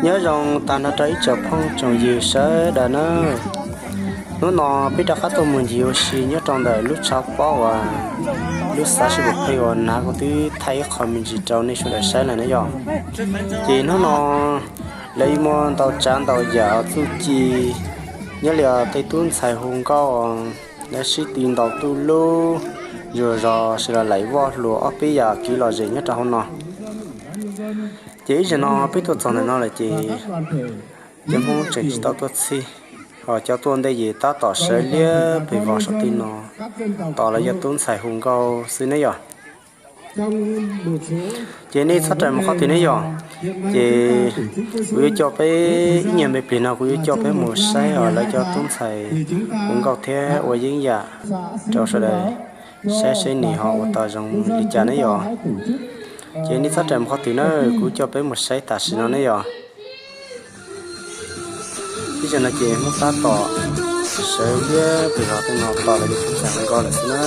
Nyob zoo tag nrho rau ib tsoom phooj tsoom ywg sawv daws na. Hnub no peb rov qab tuaj mus ncig ua si nyob rau ntawm lub tshav pob uas lub xav sib pum pheej uas nag kuj twb thaij ib qho me ntsis rau nej sawv daws saib lawm na yog. Ces hnub no lawv muaj ntau tsav ntau yam txuj ci, nyob li tej tub ntxhais hu nkauj, lawv sib tw ntaus tuj lub, zuag zog sawv daws laim voj hluas ob peb yam kev lom zem nyob rau hauv no. Ces ib zaug no peb tuaj txog ntawm no lawm ces cov Hmoob tseem tsis tau tuaj txhij, ho cov tuaj ntej ces tab tom sawv liab pes vog saum tej no, tos lawv cov tub ntxhais hu nkauj xwb ne yog. Ces nej txhob rawm mus qhov twg ne yog. Ces kuv yuav coj peb ib nyuag me pliag no kuv yuav coj peb mus saib os lawv cov tub ntxhais hu nkauj thiab ua yeeb yam rau sawv daws saib seb nws ho ua tau zoo li cas ne yog. Ces nej txhob rawm mus qhov twg na, kuv coj peb mus saib tam sim no ne yog. Ib zaug no ces Hmoob tab tom sawv liab pes vog tej no tos lawv cov tub ntxhais hu nkauj lawm xwb na.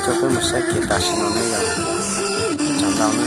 Coj peb mus saib kev tam sim no ne yog, tsam ntau na.